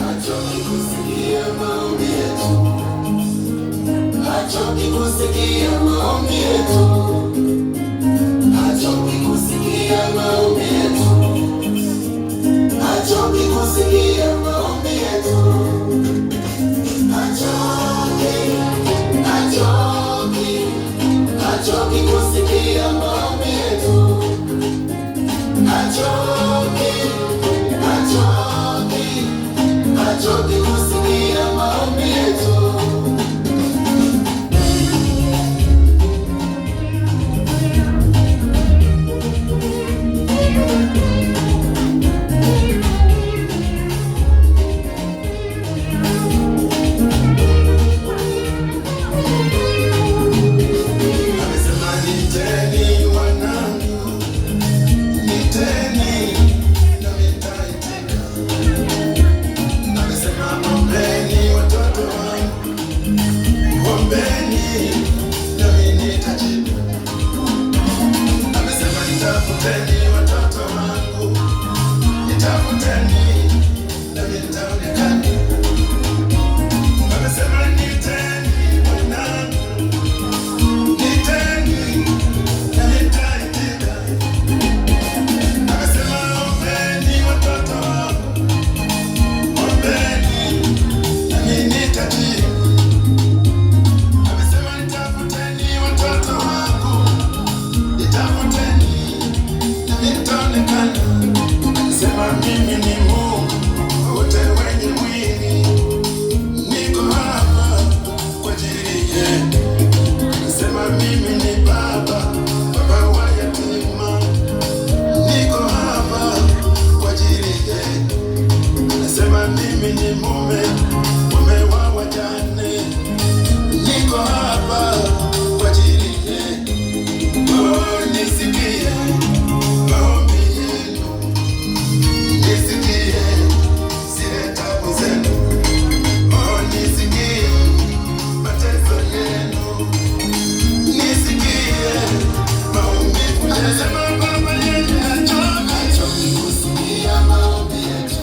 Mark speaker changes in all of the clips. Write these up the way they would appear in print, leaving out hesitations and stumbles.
Speaker 1: Hachoki kusikia maombi yetu, hachoki kusikia maombi yetu, hachoki kusikia maombi yetu, hachoki kusikia maombi yetu, hachoki, hachoki, hachoki kusikia maombi yetu, hachoki, hachoki, hachoki kusikia maombi yetu. Amesema niiteni wanangu, niiteni nami nitaitika. Amesema ombeni watoto wangu, ombeni nami nitajibu. Amesema nitafuteni watoto wangu, nitafuteni nami nitaonekana. Amesema niiteni wanangu, niiteni nami nitaitika. Amesema ombeni watoto wangu, ombeni nami nitajibu. Amesema nitafuteni watoto wangu, nitafuteni nami nitaonekana. Amesema mimi ni Mungu wote wenye mwili, niko hapa kwa ajili yenu. Amesema mimi ni Baba, baba wa yatima, niko hapa kwa ajili yenu. Anasema mimi ni mume, mume wa wajane, niko hapa kwa ajili yenu. Oh, nisikie maombi yenu, nisikie zile tabu zenu. Oh, nisikie mateso yenu, nisikie maumivu yenu. Anasema Baba yeye hachoki, hachoki kusikia maombi yetu.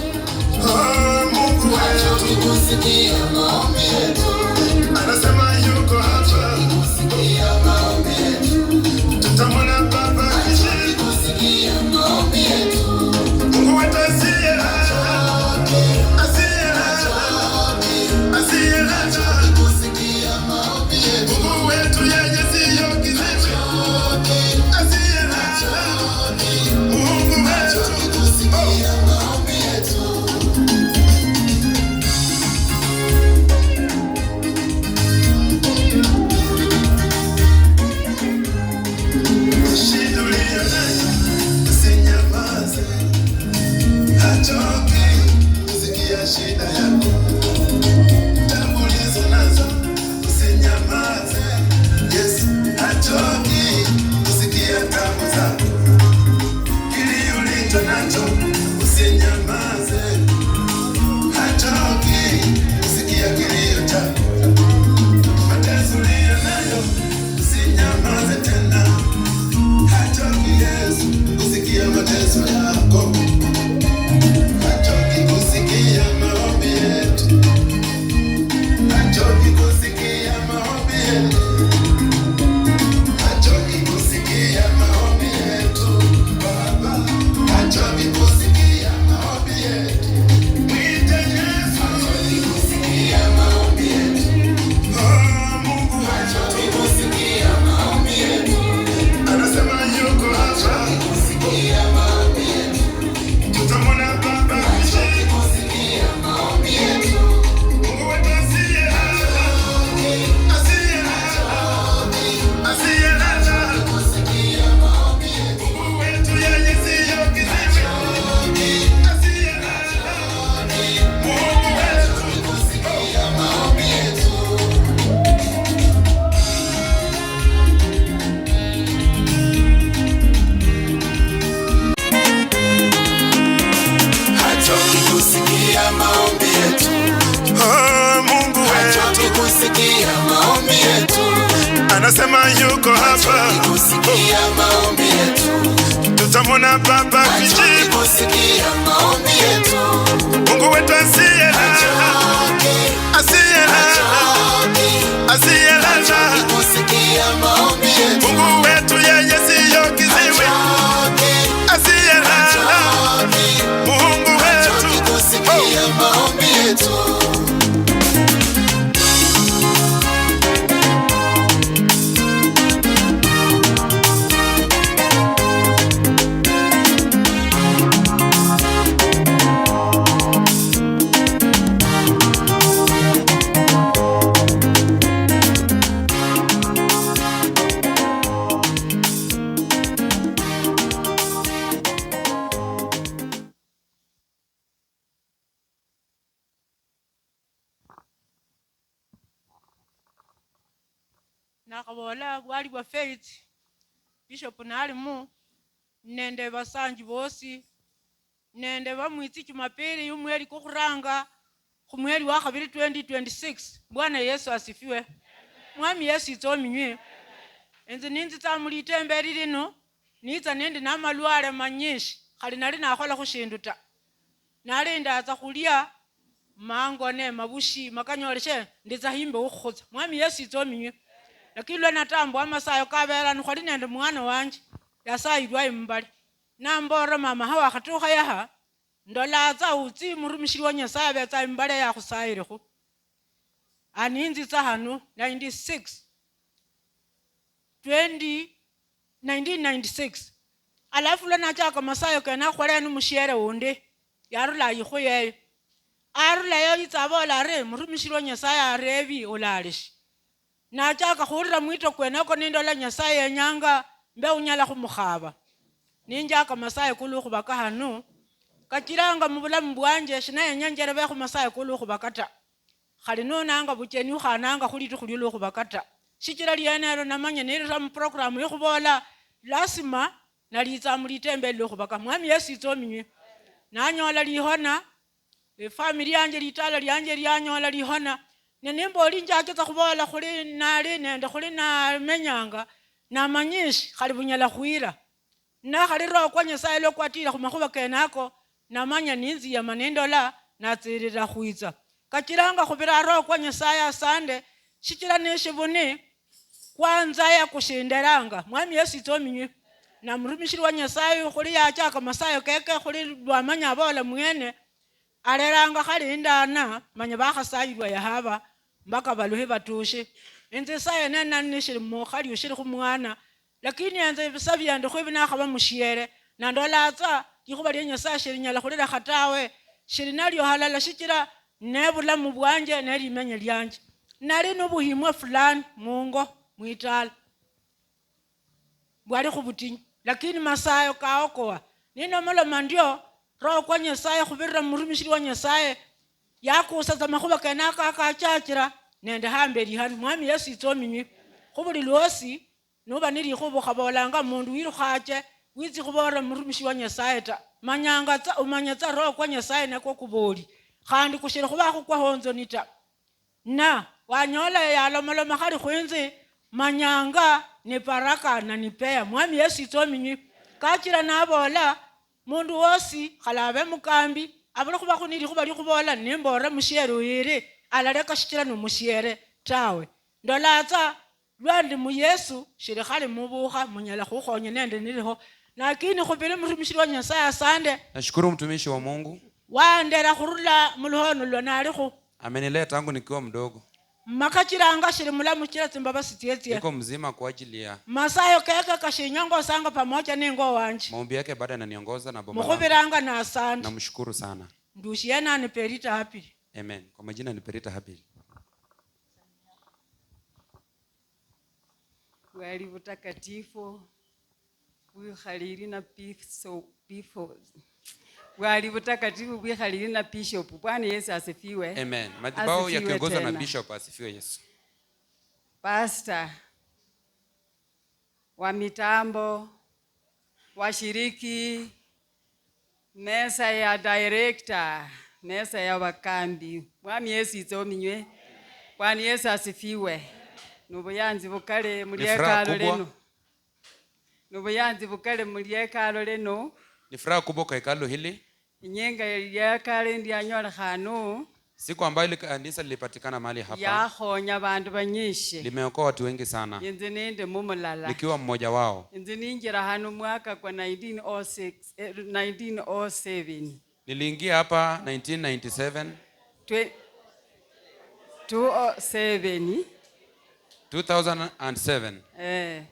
Speaker 1: Oh, Mungu hachoki kusikia maombi yetu. Anasema yuko hapa kusikia maombi yetu. Tutamwona Baba hachoki kusikia maombi yetu. Mungu wetu asiye asiye asiye hachoki kusikia maombi yetu. Mungu wetu yeye siyo kiziwi, asiye hachoki. Mungu wetu hachoki kusikia maombi yetu. Shida uliyo nayo usinyamaze, hachoki kusikia shida yako. Tabu ulizo nazo usinyamaze, Yesu hachoki kusikia tabu zako. Kile ulicho nacho usinyamaze, hachoki kusikia kilio chako. Mateso uliyo nayo usinyamaze tena, hachoki Yesu kusikia mateso yako. Hachoki kusikia maombi yetu, hachoki kusikia maombi yetu, hachoki kusikia maombi yetu, Baba, hachoki kusikia maombi yetu. Mwite Yesu, hachoki kusikia maombi yetu. Oh, Mungu hachoki kusikia maombi yetu. Anasema yuko hapa, hachoki kusikia maombi yetu. Bwana yuko hapa,
Speaker 2: Kusikia maombi yetu,
Speaker 1: tutamwona Baba akijibu.
Speaker 2: kusikia maombi yetu,
Speaker 1: Mungu wetu asiyelala, asiyelala, asiyelala.
Speaker 2: kusikia maombi yetu,
Speaker 1: Mungu wetu yeye siyo kiziwi, asiyelala. Mungu wetu
Speaker 2: kusikia maombi yetu.
Speaker 3: Nakhabola bwali bwa Faith Bishop nalimu nende basanji bosi nende bamwitsi Jumapili yumweli kukhuranga khumweli wa khabili 2026. Bwana Yesu asifiwe. Mwami Yesu itsominywe. Enzi ninzitsa mulitembeli lino nitsa nindi namalwale manyishi khali nali nakhola khushindu ta, nali ndatsa khulia mangone mabushi makanyoleshe nditsa himbe khukhutsa. Mwami Yesu itsominywe. Lakini lwe natambwa amasayo kabelano khwali nende mwana wanje yasayilwa imbali nambora mama hawakhatukha yaha ndolatsa utsi murumishili wa Nyasaye abetsa imbale yakhusayilikhu aninzitsa hano 96 20 1996. Alafu lwe nachaka masayo kena khwaleni mushiere wundi yarula yikhuyeyo arulayo yitsa abola ari murumishili wa Nyasaye arebi olalishi nachaka khurira mwito kwenako nindola Nyasaye yenyanga mbe unyala khumukhaba ninjaka masayo kulukhubaka hano kachilanga mubulamu bwanje shinayenya njerebe khumasayo kulukhubaka ta khali nonanga bucheni ukhananga khulitukhu lyolukhubaka ta shichila lyenelo namanya nilira muprogramu yokhubola lasima nalitsa mulitembeli lyokhubaka. Mwami Yesu itsominywe. Nanyola lihona efamili yanje litala lyanje lyanyola lihona nenimboli njaketsa khubola khuli nali nende khuli namenyanga namanyishi khali bunyala khwira nakhalira kwa Nyasaye lokwatila khumakhuba kenako namanya ninziyama nendola natsirira khwitsa kachilanga khubira roho kwa Nyasaye asande shichila neshibuni kwanza yakushindelanga. Mwami Yesu itsominywe. Namurumishili wa Nyasaye khuli yachaka masayo keke khuli lwamanya abola mwene aleranga khali indana manya bakhasayilwa yahaba mpaka baluhe batushe. Enze saye nena nishili mukhali ushili khumwana lakini enze bisabyande khwibi nakhaba mushiere nandolatsa likhuba lya Nyasaye shilinyala khulila khatawe shili nalyo halala shichila nebulamu bwanje nelimenya lyanje nali nobuhimwa fulani mungo mwitala bwali khubutinyu lakini masayo kaokoa ninomoloma ndio roho kwa Nyasaye khubirira murumishili wa Nyasaye yakusatsa makhuba kenako akachachira nende hambeli hano. Mwami Yesu itsominywe. Khubuli lwosi noba nilikhuba khabolanga mundu wilukhache witsi khubora murumishi wa Nyasaye ta manyanga tsa umanya tsa roho kwa Nyasaye nako kuboli khandi kushili khubakho kwahonzoni ta na wanyola yalomoloma khali khwinzi manyanga ni baraka na nipea. Mwami Yesu itsominywe. Kachira nabola mundu wosi khalabe mukambi abuli khuba khunili khuba likhubola nimbora mushiere uyiri alaleka shichila nomushiere tawe ndolatsa lwandi mu Yesu shili khali mubukha munyala khukhonya nende nilikho lakini khubili murumishili wa Nyasaye asande.
Speaker 4: Nashukuru mtumishi wa Mungu
Speaker 3: wandera khurula muluhono lwa nalikho
Speaker 4: amenilea tangu nikiwa mdogo,
Speaker 3: makachilanga shili mulamu chila tsimbabasi tsietsie
Speaker 4: niko mzima kwa ajili ya
Speaker 3: masayo keke kashinyanga osanga pamoja ningo wanje
Speaker 4: maombi yake, bado ananiongoza na boma langu.
Speaker 3: mukhubiranga na asante
Speaker 4: Namshukuru sana.
Speaker 3: ndushiena ni Perita Hapili.
Speaker 4: Amen. Kwa majina ni Perita Hapili.
Speaker 5: Bwali butakatifu bwikhalili na bifo bwali butakatifu bwikhalili na bishop. Bwana Yesu asifiwe.
Speaker 4: Amen. Madhabahu
Speaker 5: Asifiwe
Speaker 4: yakiongozwa na
Speaker 5: tena.
Speaker 4: bishop asifiwe Yesu.
Speaker 5: Pastor wa mitambo, washiriki, mesa ya director, mesa ya wakambi. Mwami Yesu itsominywe. Bwana Yesu asifiwe. Nubuyanzi bukale
Speaker 4: Ni furaha
Speaker 5: mulyekalo
Speaker 4: kubwa.
Speaker 5: leno. Nubuyanzi bukale mulyekalo leno.
Speaker 4: Ni furaha kubwa kwa hekalu hili.
Speaker 5: Inyenga lyekalo ndyanyolekhano
Speaker 4: Siku ambayo ile kanisa lilipatikana mahali hapa
Speaker 5: yakhonya bandu banyinshi.
Speaker 4: limeokoa watu wengi sana,
Speaker 5: Inze nende mumulala.
Speaker 4: nikiwa mmoja wao.
Speaker 5: Inze ninjira hano mwaka kwa 1906 1907.
Speaker 4: Niliingia hapa 1997
Speaker 5: 207.
Speaker 4: 2007.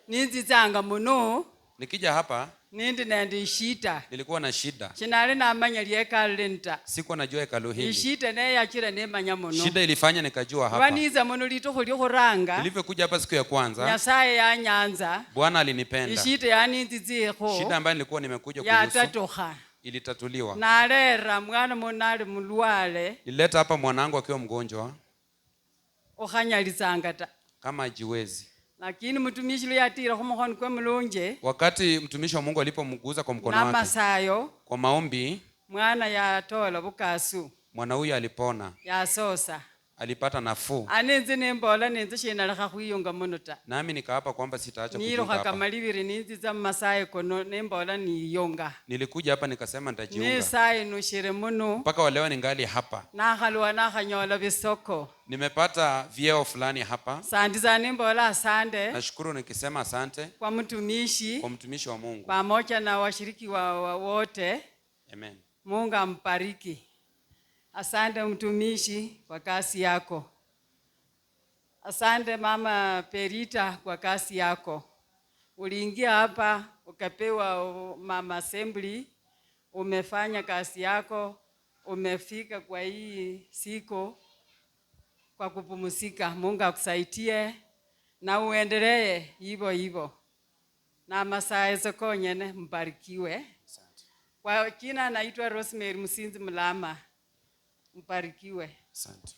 Speaker 5: Ninzitsanga muno.
Speaker 4: Nikija hapa
Speaker 5: nindi nende ishita.
Speaker 4: Nilikuwa na shida.
Speaker 5: Shinali namanya lyekalu lino ta.
Speaker 4: Sikuwa najua hekalu hili.
Speaker 5: Ishita neyachira nemanya muno.
Speaker 4: Shida ilifanya nikajua hapa.
Speaker 5: Waniza muno litukhu lyokhuranga.
Speaker 4: Nilivyokuja hapa siku ya kwanza,
Speaker 5: Nyasaye yanyanza.
Speaker 4: Bwana alinipenda.
Speaker 5: Ishita yaninzitsikho.
Speaker 4: Shida ambayo nilikuwa nimekuja kuhusu
Speaker 5: Yatatukha.
Speaker 4: ilitatuliwa.
Speaker 5: Nalera mwana munali mulwale.
Speaker 4: Nilileta hapa mwanangu akiwa mgonjwa
Speaker 5: Ukhanyalisanga ta.
Speaker 4: kama hajiwezi.
Speaker 5: Lakini mtumishi yatira khumukhono kwe mulunje.
Speaker 4: Wakati mtumishi wa Mungu alipomguza kwa mkono wake
Speaker 5: Namasayo.
Speaker 4: kwa maombi,
Speaker 5: mwana yatola bukasu.
Speaker 4: Mwana huyu alipona.
Speaker 5: Yasosa.
Speaker 4: Alipata nafuu.
Speaker 5: Anenze nembola nenze shinalekha khwiyunga muno ta.
Speaker 4: Nami nikaapa kwamba sitaacha kujiunga
Speaker 5: Nilukha
Speaker 4: hapa.
Speaker 5: kamalibiri ninzitsa mumasayo kono nembola niyunga.
Speaker 4: Nilikuja hapa nikasema nitajiunga.
Speaker 5: Nisaye nushire muno.
Speaker 4: Mpaka wa leo ningali hapa.
Speaker 5: Nakhaluwa nakhanyola bisoko.
Speaker 4: Nimepata vyeo fulani hapa.
Speaker 5: Sandiza nembola asante.
Speaker 4: Nashukuru nikisema asante
Speaker 5: kwa mtumishi.
Speaker 4: Kwa mtumishi wa Mungu.
Speaker 5: Pamoja na washiriki wa wote.
Speaker 4: Amen.
Speaker 5: Mungu ambariki. Asante mtumishi kwa kazi yako. Asante Mama Perita kwa kazi yako. Uliingia hapa ukapewa Mama Assembly, umefanya kazi yako, umefika kwa hii siku kwa kupumzika. Mungu akusaidie na uendelee hivyo hivyo. Na masaa sokonyene mbarikiwe.
Speaker 4: Asante.
Speaker 5: Kwa jina naitwa Rosemary Musinzi Mulama. Mbarikiwe.
Speaker 4: Asante.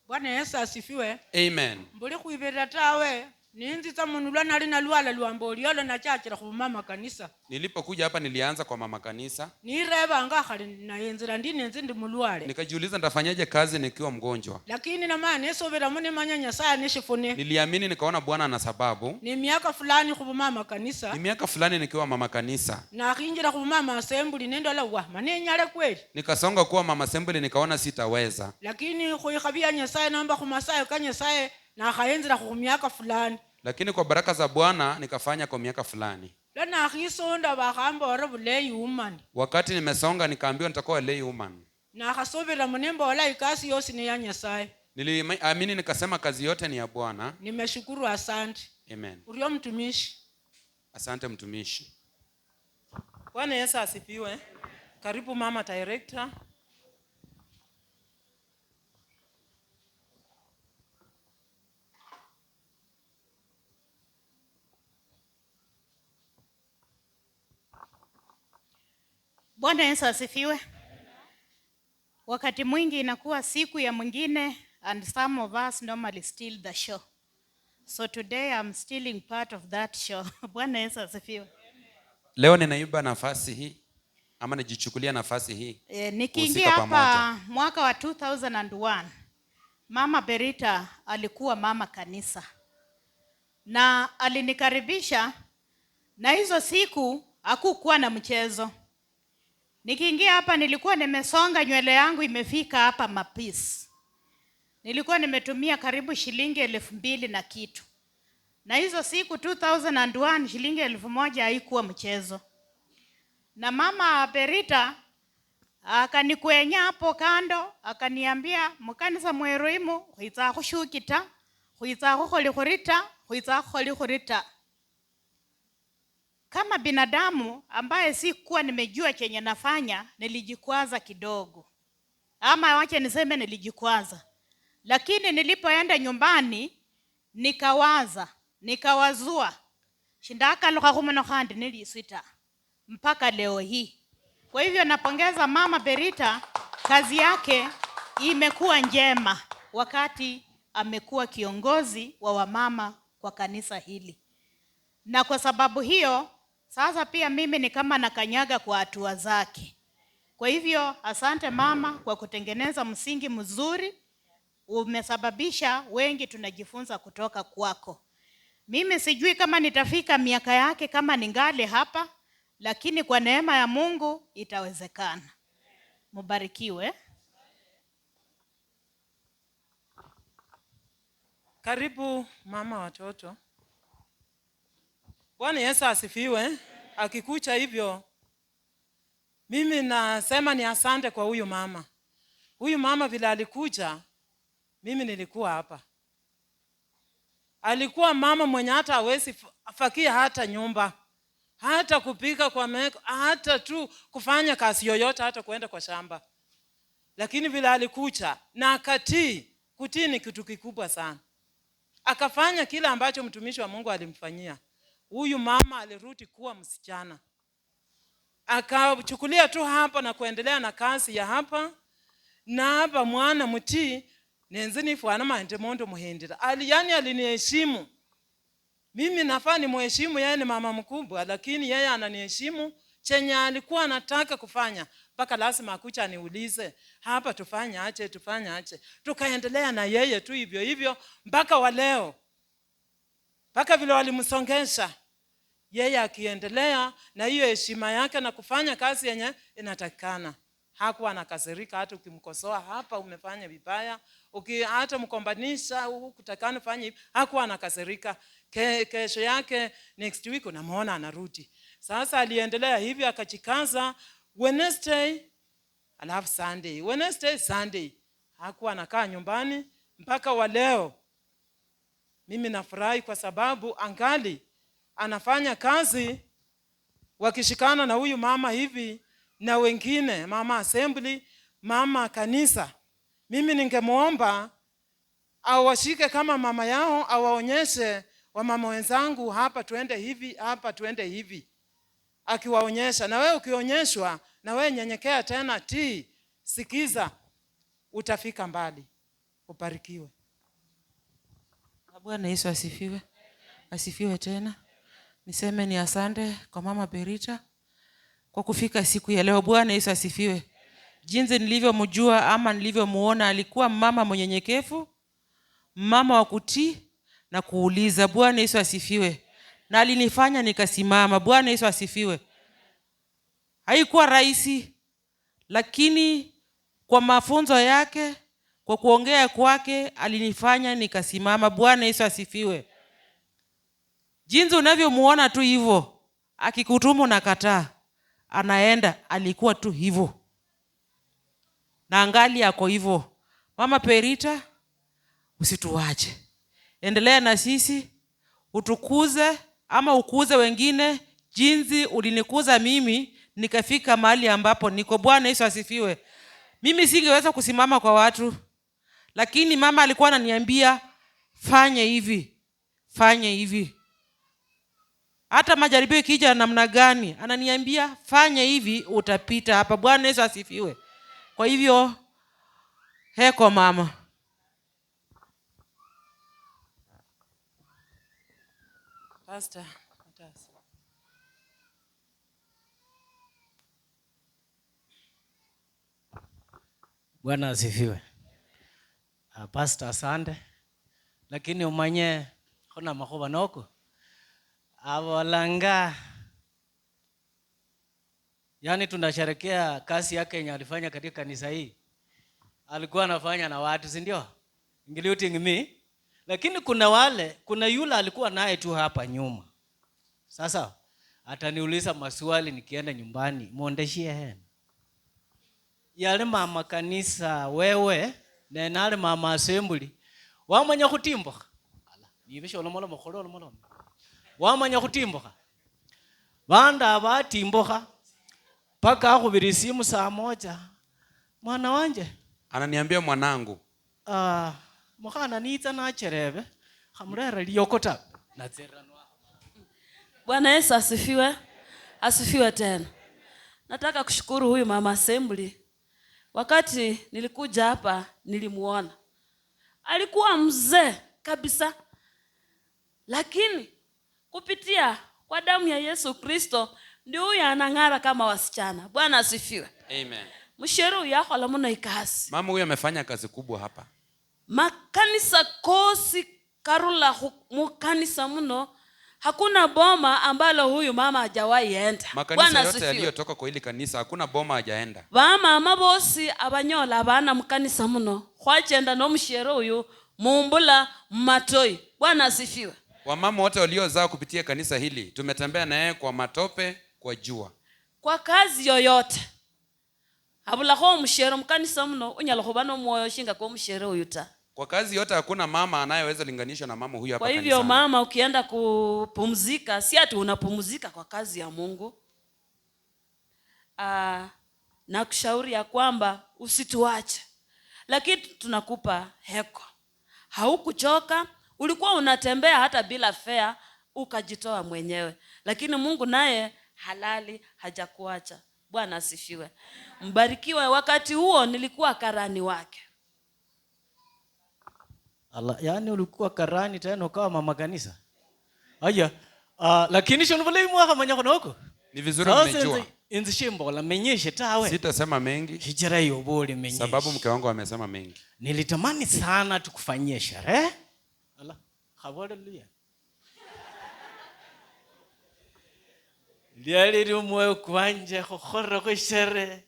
Speaker 3: Bwana Yesu asifiwe.
Speaker 4: Amen.
Speaker 3: Mbuli khuibirira tawe ninzitsa munulwa nali nalwala lwamba oliolo nachachira khumama kanisa.
Speaker 4: Nilipokuja hapa nilianza kwa mama kanisa.
Speaker 3: Nirebanga khali nayenzira ndi nenzi ndi mulwale.
Speaker 4: Nikajiuliza nitafanyaje kazi nikiwa mgonjwa.
Speaker 3: Lakini namana nesubira mune manya Nyasaye nishifune.
Speaker 4: Niliamini nikaona Bwana ana sababu.
Speaker 3: Ni miaka fulani khumama kanisa.
Speaker 4: Ni miaka fulani nikiwa mama kanisa.
Speaker 3: Nakhinjira khumama assembly nendola wa manenyale kweli.
Speaker 4: Nikasonga kuwa mama assembly nikaona sitaweza.
Speaker 3: Lakini khuikhabia Nyasaye namba khumasayo ka Nyasaye nakhayenzira khu miaka fulani.
Speaker 4: Lakini kwa baraka za Bwana nikafanya kwa miaka fulani.
Speaker 3: Lana khisonda bakhambora buleyi woman.
Speaker 4: Wakati nimesonga nikaambiwa nitakuwa lay woman.
Speaker 3: Nakhasubira munembola ikasi yosi ni ya Nyasaye.
Speaker 4: Niliamini nikasema kazi yote ni ya Bwana.
Speaker 3: Nimeshukuru, asante.
Speaker 4: Amen.
Speaker 3: Urio mtumishi.
Speaker 4: Asante mtumishi.
Speaker 6: Bwana Yesu asifiwe. Karibu mama director.
Speaker 7: Bwana Yesu asifiwe. Wakati mwingi inakuwa siku ya mwingine and some of us normally steal the show. So today I'm stealing part of that show. Bwana Yesu asifiwe.
Speaker 4: Leo ninaiba nafasi hii ama nijichukulia nafasi hii.
Speaker 7: Nikiingia hapa mwaka wa 2001, Mama Berita alikuwa mama kanisa. Na alinikaribisha, na hizo siku hakukuwa na mchezo. Nikiingia hapa nilikuwa nimesonga nywele yangu imefika hapa mapisi. Nilikuwa nimetumia karibu shilingi 2,000 na kitu. Na hizo siku 2001 shilingi 1,000 haikuwa mchezo. Na Mama Berita akanikwenya hapo kando akaniambia mukanisa mweruimu khwitsa khushukita khwitsa khukholi khurita khwitsa khukholi khurita. Kama binadamu ambaye sikuwa nimejua chenye nafanya, nilijikwaza kidogo. Ama wacha niseme nilijikwaza. Lakini nilipoenda nyumbani nikawaza, nikawazua. Shindaka luka khumono khandi nilisita mpaka leo hii. Kwa hivyo napongeza Mama Berita, kazi yake imekuwa njema wakati amekuwa kiongozi wa wamama kwa kanisa hili. Na kwa sababu hiyo sasa pia mimi ni kama nakanyaga kwa hatua zake. Kwa hivyo asante mama kwa kutengeneza msingi mzuri. Umesababisha wengi tunajifunza kutoka kwako. Mimi sijui kama nitafika miaka yake kama ningali hapa, lakini kwa neema ya Mungu itawezekana. Mubarikiwe.
Speaker 6: Karibu mama watoto. Bwana Yesu asifiwe. Akikucha hivyo, mimi nasema ni asante kwa huyu mama. Huyu mama vile alikuja, mimi nilikuwa hapa. Alikuwa mama mwenye hata hawezi fakia hata nyumba, hata kupika kwa meko, hata tu kufanya kazi yoyote, hata kuenda kwa shamba. Lakini vile alikuja na akatii, kutii ni kitu kikubwa sana. Akafanya kile ambacho mtumishi wa Mungu alimfanyia. Huyu mama alirudi kuwa msichana. Akachukulia tu hapa na kuendelea na kazi ya hapa. Na hapa mwana mtii nenzini fwana mande mondo muhindira. Yani aliniheshimu. Mimi nafaa nimheshimu, yeye ni mama mkubwa, lakini yeye ananiheshimu chenye alikuwa anataka kufanya. Mpaka lazima akuja aniulize, hapa tufanye aje, tufanye aje. Tukaendelea na yeye tu hivyo hivyo mpaka wa leo. Mpaka vile walimsongesha. Yeye akiendelea na hiyo heshima yake na kufanya kazi yenye inatakikana. Hakuwa anakasirika hata ukimkosoa hapa umefanya vibaya, hata mkombanisha hukutakana ufanye hivi, hakuwa anakasirika. Kesho yake next week unamuona anarudi. Sasa aliendelea hivyo akajikaza Wednesday alafu Sunday, Wednesday Sunday. Hakuwa anakaa nyumbani mpaka wa leo. Mimi nafurahi kwa sababu angali anafanya kazi wakishikana na huyu mama hivi na wengine, mama assembly, mama kanisa. Mimi ningemuomba awashike kama mama yao, awaonyeshe wamama wenzangu, hapa tuende hivi, hapa tuende hivi. Akiwaonyesha, na wewe ukionyeshwa, na wewe nyenyekea tena, tii, sikiza, utafika mbali. Ubarikiwe.
Speaker 8: Bwana Yesu asifiwe. Asifiwe tena. Niseme ni asante kwa Mama Berita kwa kufika siku ya leo. Bwana Yesu asifiwe. Jinsi nilivyomjua ama nilivyomuona, alikuwa mama mnyenyekevu, mama wa kutii na kuuliza. Bwana Yesu asifiwe. Na alinifanya nikasimama. Bwana Yesu asifiwe. Haikuwa rahisi, lakini kwa mafunzo yake, kwa kuongea kwake, alinifanya nikasimama. Bwana Yesu asifiwe. Jinsi unavyomuona tu hivyo, akikutumu na kataa, anaenda, alikuwa tu hivyo. Na angali yako hivyo. Mama Perita, usituache. Endelea na sisi, utukuze ama ukuze wengine jinsi ulinikuza mimi nikafika mahali ambapo niko. Bwana Yesu asifiwe. Mimi singeweza kusimama kwa watu, lakini mama alikuwa ananiambia fanye hivi, fanye hivi. Hata majaribio ikija namna gani, ananiambia fanye hivi, utapita hapa. Bwana Yesu asifiwe. Kwa hivyo heko mama.
Speaker 6: Pastor, Matasi.
Speaker 9: Bwana asifiwe. Pastor asante. Lakini umanye khona makhuba noko. Abolanga. Yaani tunasherehekea kazi yake yenye alifanya katika kanisa hii. Alikuwa anafanya na watu, si ndio? Including me. Lakini kuna yule alikuwa naye tu hapa nyuma. Sasa ataniuliza maswali nikienda nyumbani, muondeshie hena. Yale mama kanisa wewe nenale mama assembly wamanya khutimbuka. Ala, nibisho olomolomo kholo olomolomo. Wamanya khutimbuka. Banda batimbuka paka akhubira isimu saa moja. Mwana wanje
Speaker 4: ananiambia mwanangu.
Speaker 9: Mukhana nitsa nacherebe khamurera liyokota natseranwa.
Speaker 10: Bwana Yesu asifiwe. Asifiwe tena. Nataka kushukuru huyu mama assembly. Wakati nilikuja hapa nilimuona. Alikuwa mzee kabisa. Lakini kupitia kwa damu ya Yesu Kristo ndio huyu anang'ara kama wasichana. Bwana asifiwe.
Speaker 4: Amen.
Speaker 10: Msheru yakhola muno ikasi.
Speaker 4: Mama huyu amefanya kazi kubwa hapa.
Speaker 10: Makanisa kosi karula mukanisa muno, hakuna boma ambalo huyu mama hajawahi enda.
Speaker 4: Makanisa
Speaker 10: Bwana
Speaker 4: yote
Speaker 10: asifiwe.
Speaker 4: yaliyotoka kwa hili kanisa hakuna boma hajaenda.
Speaker 10: Bamama bosi abanyola abana mukanisa muno, khwachenda nomushere uyu mumbula mumatoi. Bwana asifiwe.
Speaker 4: Wamama wote waliozaa kupitia kanisa hili tumetembea naye kwa matope, kwa jua,
Speaker 10: kwa kazi yoyote abulakho omushere mukanisa muno unyala khuba nomwoyo shinga kwa omushere uyu ta.
Speaker 4: Kwa kazi yote hakuna mama anayeweza linganishwa na mama huyu hapa
Speaker 10: Kwa hivyo
Speaker 4: kanisani.
Speaker 10: mama, ukienda kupumzika, si ati unapumzika kwa kazi ya Mungu. Nakushauri ya kwamba usituache, lakini tunakupa heko. Haukuchoka, ulikuwa unatembea hata bila fare, ukajitoa mwenyewe, lakini Mungu naye halali hajakuacha. Bwana asifiwe. Mbarikiwe. Wakati huo nilikuwa karani wake.
Speaker 9: Ala, yani ulikuwa karani tena ukawa mama kanisa. Aya, lakini shono vile mwaka manya konoko.
Speaker 4: Ni vizuri
Speaker 9: Sasa
Speaker 4: mmejua.
Speaker 9: Inzi shimbola menyeshe tawe.
Speaker 4: Sitasema mengi.
Speaker 9: Hijira yobole menyeshe.
Speaker 4: Sababu mke wangu amesema mengi.
Speaker 9: Nilitamani sana tukufanyie sherehe. Ala, haleluya. Lyali moyo kwanje khokhora khushere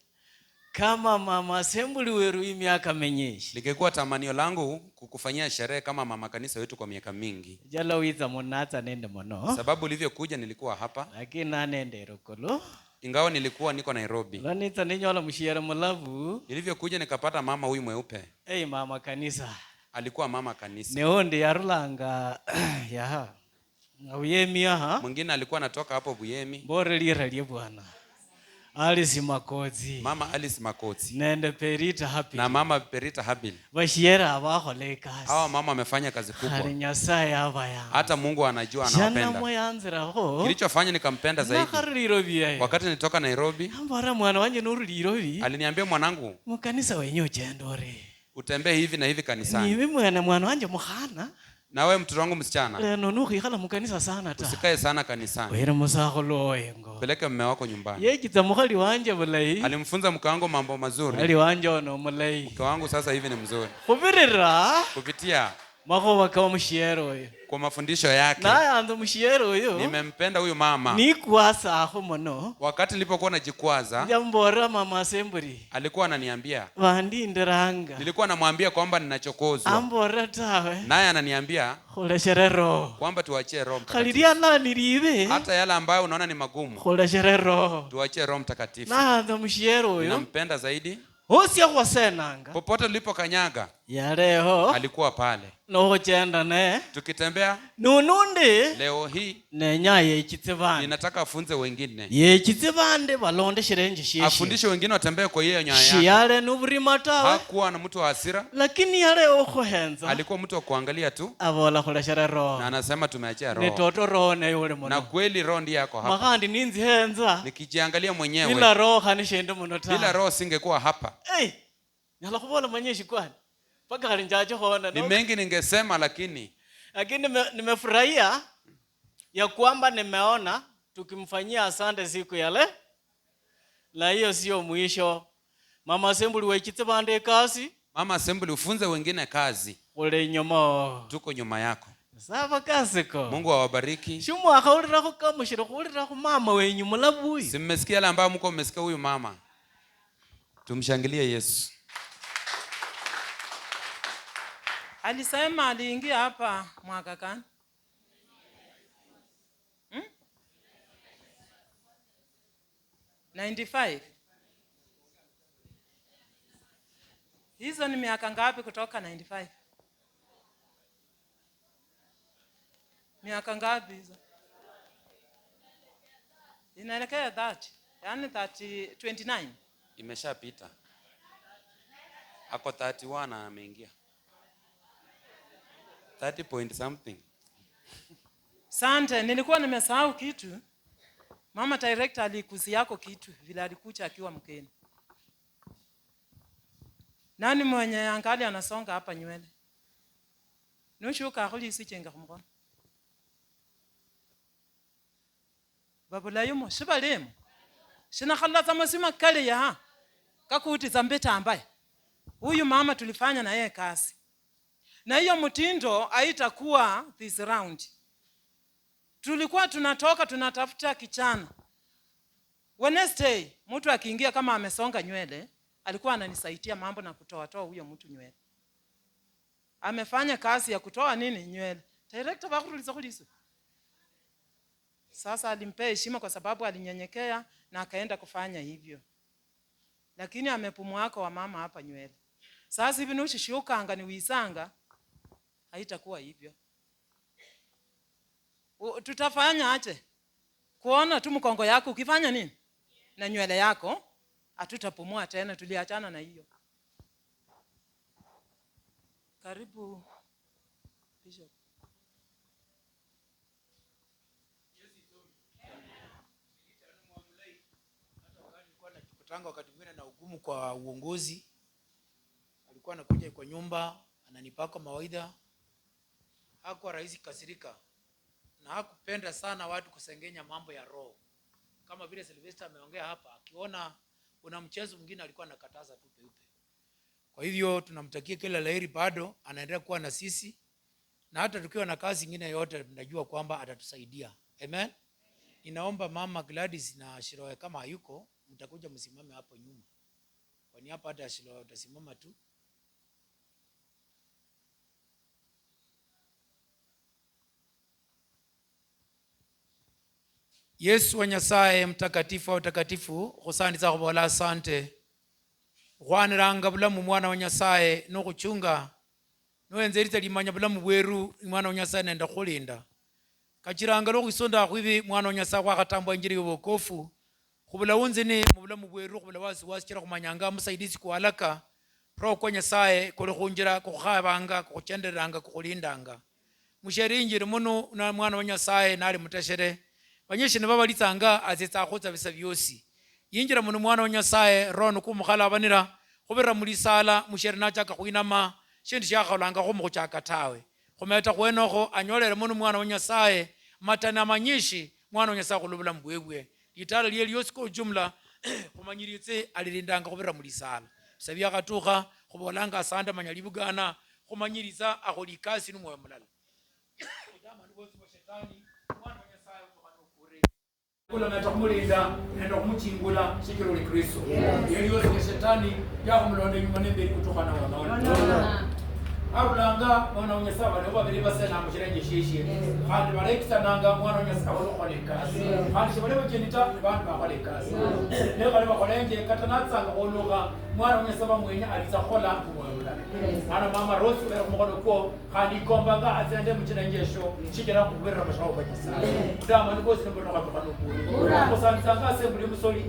Speaker 9: kama mama assembly weru miaka menyeshe.
Speaker 4: Lingekuwa tamanio langu kukufanyia sherehe kama mama kanisa wetu kwa miaka mingi.
Speaker 9: Jala wiza monatsa nende mono.
Speaker 4: Sababu ulivyokuja nilikuwa hapa.
Speaker 9: Lakini nanende Rokolo.
Speaker 4: Ingawa nilikuwa niko Nairobi.
Speaker 9: Lanitsa ninyola mushiere mulavu.
Speaker 4: Nilivyokuja nikapata mama huyu mweupe.
Speaker 9: Hey, mama kanisa.
Speaker 4: Alikuwa mama kanisa.
Speaker 9: Neonde yarulanga ya. Buyemi aha.
Speaker 4: Mwingine alikuwa anatoka hapo Buyemi.
Speaker 9: Bore lira lye bwana. Alice Makotsi.
Speaker 4: Mama Alice Makotsi.
Speaker 9: Nende Perita Habil.
Speaker 4: Na mama Perita Habil.
Speaker 9: Bashiera abakhola ikasi.
Speaker 4: Hawa mama wamefanya kazi kubwa.
Speaker 9: Khali Nyasaye abaya.
Speaker 4: Hata Mungu anajua
Speaker 9: Shana
Speaker 4: anawapenda.
Speaker 9: mwayanzirakho.
Speaker 4: Kilichofanya nikampenda zaidi.
Speaker 9: Nakharura Irobi yayo.
Speaker 4: Wakati nilitoka Nairobi,
Speaker 9: Ambora mwana wanje nurura Irobi.
Speaker 4: aliniambia mwanangu,
Speaker 9: Mukanisa wenye uchende ori.
Speaker 4: utembee hivi na hivi kanisani.
Speaker 9: Niwe mwana mwana wanje mukhana.
Speaker 4: Na wewe mtoto wangu msichana,
Speaker 9: Leno nukhikhala mukanisa sana ta.
Speaker 4: usikae sana kanisani.
Speaker 9: Wera musakhulu owengo.
Speaker 4: Peleka mume wako nyumbani.
Speaker 9: Yekitsa mukhali wanje bulayi.
Speaker 4: Alimfunza mke wangu mambo mazuri.
Speaker 9: Mukhali wanje ono mulayi.
Speaker 4: Mke wangu sasa hivi ni mzuri.
Speaker 9: Khubirira
Speaker 4: kupitia
Speaker 9: makhuwa ka mushiere oyo.
Speaker 4: Kwa mafundisho yake.
Speaker 9: Nayanza mushiere oyo.
Speaker 4: Nimempenda huyu mama.
Speaker 9: Nikwasakho muno.
Speaker 4: Wakati nilipokuwa najikwaza,
Speaker 9: Njambora mama assembly.
Speaker 4: alikuwa ananiambia.
Speaker 9: Bandindiranga.
Speaker 4: Nilikuwa namwambia kwamba ninachokozwa.
Speaker 9: Ambora tawe.
Speaker 4: Naye ananiambia
Speaker 9: Khuleshere roho.
Speaker 4: kwamba tuachie Roho Mtakatifu.
Speaker 9: Khali nilibe.
Speaker 4: Hata yale ambayo unaona ni magumu.
Speaker 9: Khuleshere roho.
Speaker 4: Tuachie Roho Mtakatifu.
Speaker 9: Naanza mushiere oyo.
Speaker 4: Ninampenda zaidi.
Speaker 9: Hosia khwasenanga.
Speaker 4: Popote ulipokanyaga
Speaker 9: Yaleho.
Speaker 4: alikuwa pale.
Speaker 9: Nokhchenda ne.
Speaker 4: Tukitembea
Speaker 9: Nunundi.
Speaker 4: leo hii
Speaker 9: Nenya yechitse bande.
Speaker 4: ninataka afunze wengine.
Speaker 9: Yechitse bande balonde shirenje sheshe.
Speaker 4: Afundishe wengine watembee kwa hiyo nyayo yake.
Speaker 9: Shiyale nuburima tawe.
Speaker 4: Hakuwa na mtu wa hasira.
Speaker 9: Lakini yale okhuhenza.
Speaker 4: Alikuwa mtu wa kuangalia tu.
Speaker 9: Abola khuleshera roho.
Speaker 4: Na anasema tumeachia roho.
Speaker 9: Ne toto roho ne yule muno.
Speaker 4: Na kweli roho ndiye yako hapa.
Speaker 9: Makhandi ninzihenza.
Speaker 4: Nikijiangalia mwenyewe.
Speaker 9: Bila roho khani shende muno ta.
Speaker 4: Bila roho singekuwa hapa.
Speaker 9: Hey, nyala khubola manyeshi kwani. Paka khali njache khona.
Speaker 4: Ni mengi ningesema lakini
Speaker 9: nimefurahia ya kwamba nimeona tukimfanyia asante siku yale. La hiyo sio mwisho. Mama Assembly wechitse bande kazi.
Speaker 4: Mama Assembly ufunze wengine kazi.
Speaker 9: Ule nyuma.
Speaker 4: Tuko nyuma yako.
Speaker 9: Sawa kazi ko.
Speaker 4: Mungu awabariki.
Speaker 9: Shumwa khaulira khu kamushira khulira khu mama wenyu mulabuyi.
Speaker 4: Si mmesikia yale ambayo mko mmesikia huyu mama. Tumshangilie Yesu.
Speaker 6: Alisema aliingia hapa mwaka gani? 95. Hizo ni miaka ngapi kutoka 95? Miaka ngapi hizo? Inaelekea 30. Yaani 30, 29.
Speaker 4: Imeshapita. Ako 31 ameingia. 30 point something.
Speaker 6: Sante, nilikuwa nimesahau kitu. Mama director alikuzi yako kitu vile alikuja akiwa mkeni. Nani mwenye angali anasonga hapa nywele? Nushuka khuli sichenga khumukhono. Babulayomo shibalemo. Shinakhala tsamasima kale ya. Kakuti zambeta ambaye. Huyu mama tulifanya na yeye kazi. Na hiyo mtindo haitakuwa this round. Tulikuwa tunatoka tunatafuta kichana. Wednesday mtu akiingia kama amesonga nywele, alikuwa ananisaidia mambo na kutoa toa huyo mtu nywele. Amefanya kazi ya kutoa nini nywele. Director bakuruliza kulizo. Sasa alimpea heshima kwa sababu alinyenyekea na akaenda kufanya hivyo. Lakini amepumwako wa mama hapa nywele. Sasa hivi nushishukanga ni wisanga haitakuwa hivyo. Tutafanya aje? Kuona tu mkongo yako ukifanya nini? Na nywele yako hatutapumua tena, tuliachana na hiyo. Karibu Bishop.
Speaker 11: Kutanga wakati mwingine na ugumu kwa uongozi. Alikuwa anakuja kwa nyumba, ananipaka mawaidha. Hakuwa rahisi kasirika na hakupenda sana watu kusengenya mambo ya roho. Kama vile Sylvester ameongea hapa, akiona una mchezo mwingine alikuwa anakataza tu peupe. Kwa hivyo tunamtakia kila laheri, bado anaendelea kuwa na sisi, na hata tukiwa na kazi nyingine yote tunajua kwamba atatusaidia. Amen. Ninaomba Mama Gladys na Shiroe kama hayuko, mtakuja msimame hapo nyuma. Kwani hapa hata Shiroe utasimama tu. Yesu wa Nyasaye mtakatifu wa utakatifu, khusandisa khubola asante. Khwaniranga bulamu mwana wa Nyasaye nokhuchunga noenzeritsa limanya bulamu bweru mwana wa Nyasaye nende khulinda. Kachiranga lokhwisonda khwibi mwana wa Nyasaye khwakhatambwa injili yobokofu. Khubula unzini mubulamu bweru khubula wasiwasi chira khumanyanga musaidisi kwalaka roho kwa Nyasaye kuli khunjira kukhukhabanga kukhuchendereranga kukhulindanga. Mushere injili muno na mwana wa Nyasaye nali muteshere. Banyeshi nibabalitsanga atsitsa khutsa bisa byosi. Yinjira muno mwana wa Nyasaye roho nukumukhala khubira mulisala mushere nachaka khwinama shindu shakholanga khumukhuchaka tawe. Khumeta khwenokho anyolele muno mwana wa Nyasaye matana manyishi mwana wa Nyasaye khulubula mbwebwe. Litala liye lyosi kwa ujumla khumanyiritse alilindanga khubira mulisala. Bisa byakhatukha khubolanga asante manya libugana khumanyiritsa akhola ikasi numwoyo mulala. Kula nenda kumulinda nenda kumuchingula shikiro li Kristo. Yeli yose shetani yakhumulonda nyuma nemberi kutukhana wanaona. Arulanga mwana wa Nyasaye bali babiri basena mushirenje shishie. Khandi balekisananga mwana wa Nyasaye olukhola ikasi. Khandi shibali bachenita bandu bakhola ikasi. Ne khali bakholenje kata natsanga khulukha mwana wa Nyasaye bamwenya alitsa khola mwoyo mulala. Ana mama Rose bera khumukhono kwo khandi ikombanga atsende muchirenje esho shikira khubirira mushawo kwa Nyasaye. Kudamani kosi nembono khatukhana okuri. Khusantsanga assembly musoli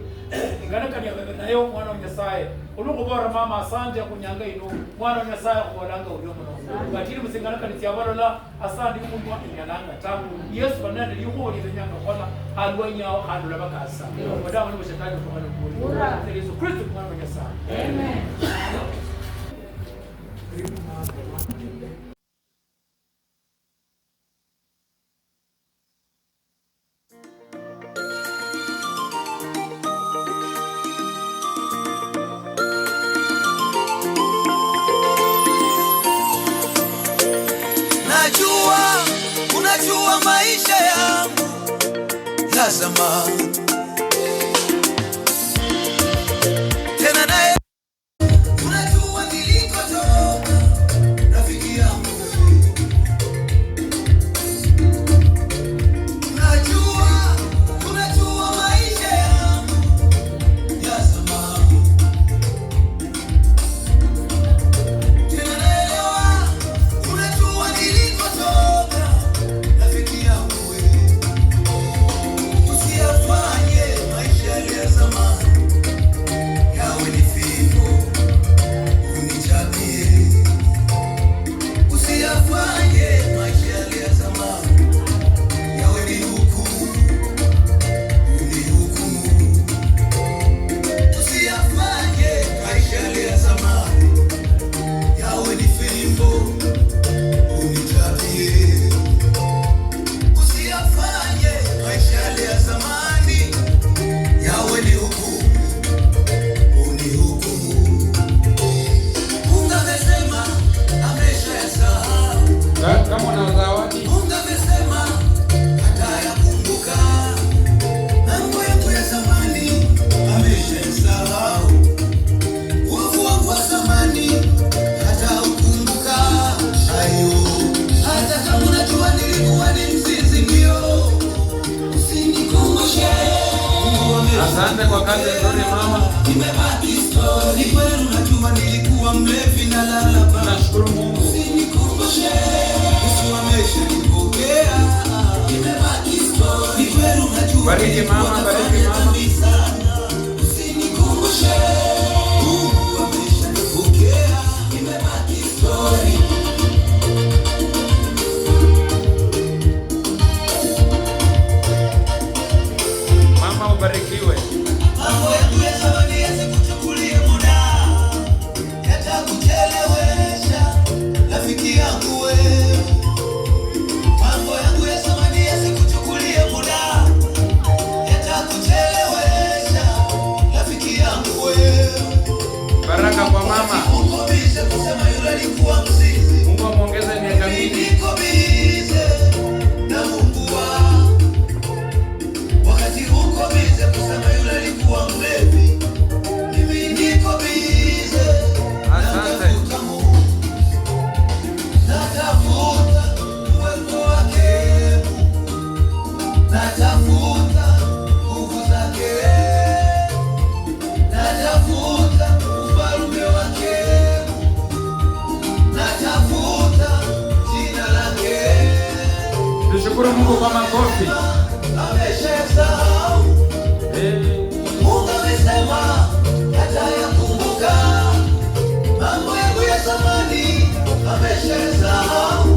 Speaker 11: inganakania bebe nayo mwana wa Nyasaye. Olukhubora mama asante khunyanga ino mwana wa Nyasaye khubolanga ulio muno. Batiri musinganakani tsiabalola asante umundu inyalanga ta. Yesu banende likhuwa lilenyanga khola alwanyawo khandi olabakasa. Kudamani boshetani khukhana okuri. Yesu Kristo mwana wa Nyasaye. Amen.
Speaker 2: Najua, unajua maisha yangu ya zamani. Tena naye unajua nilikotoka, rafiki yangu. Unajua, unajua maisha yangu ya zamani. Tena naelewa, unajua nilikotoka, rafiki yangu. Usiyafanye
Speaker 4: Asante kwa kazi nzuri mama.
Speaker 2: Imebaki story. Kweli unajua nilikuwa mlevi na lala ba.
Speaker 4: Nashukuru Mungu.
Speaker 2: Usinikumbushe. Yesu ameshanipokea. Imebaki story. Kweli unajua
Speaker 4: Bariki mama, bariki mama.
Speaker 2: Usinikumbushe. Mungu ameshanipokea. Imebaki story.
Speaker 4: Mama ubarikiwe.
Speaker 2: Mambo yangu ya zamani yasikuchukulie muda, yatakuchelewesha rafiki yangu wewe. Mambo yangu ya zamani yasikuchukulie muda, yatakuchelewesha rafiki yangu wewe.
Speaker 4: Baraka kwa mama.
Speaker 2: Uko bize kusema yule alikuwa mzinzi,
Speaker 4: Mungu amuongeze miaka mingi.
Speaker 2: niko bize na Mungu wangu. Wakati uko bize kusema yule alikuwa mlevi, mimi niko bize
Speaker 4: Asante.
Speaker 2: natafuta Mungu, natafuta uwepo wake Mungu, natafuta nguvu zake, natafuta ufalme wake Mungu, natafuta jina lake.
Speaker 4: Tushukuru Mungu kwa makofi.
Speaker 2: Ameshasahau.
Speaker 4: Eh,
Speaker 2: Mungu amesema hatayakumbuka mambo yangu ya zamani, ameshasahau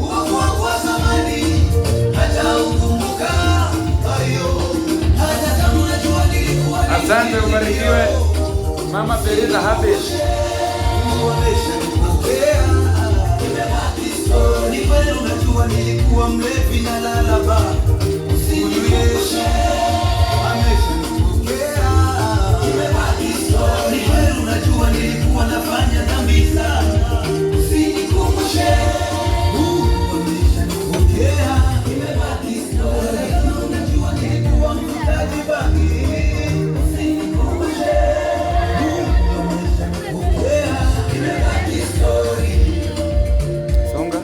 Speaker 2: uovu wangu wa zamani, hataukumbuka. Hayo hata kama unajua nilikuwa
Speaker 4: Asante, ubarikiwe. Mama Perila Happy.
Speaker 2: Mungu ameshanipokea. Imebaki story. Ni kweli unajua nilikuwa mlevi na lala ba. Usinikumbushe. Ameshanipokea. Imebaki story. Ni kweli unajua nilikuwa nafanya dhambi sana. Usinikumbushe. Mungu ameshanipokea. Imebaki story. Kama unajua nilikuwa mvutaji bangi. Usinikumbushe. Mungu ameshanipokea. Imebaki story.
Speaker 4: Songa.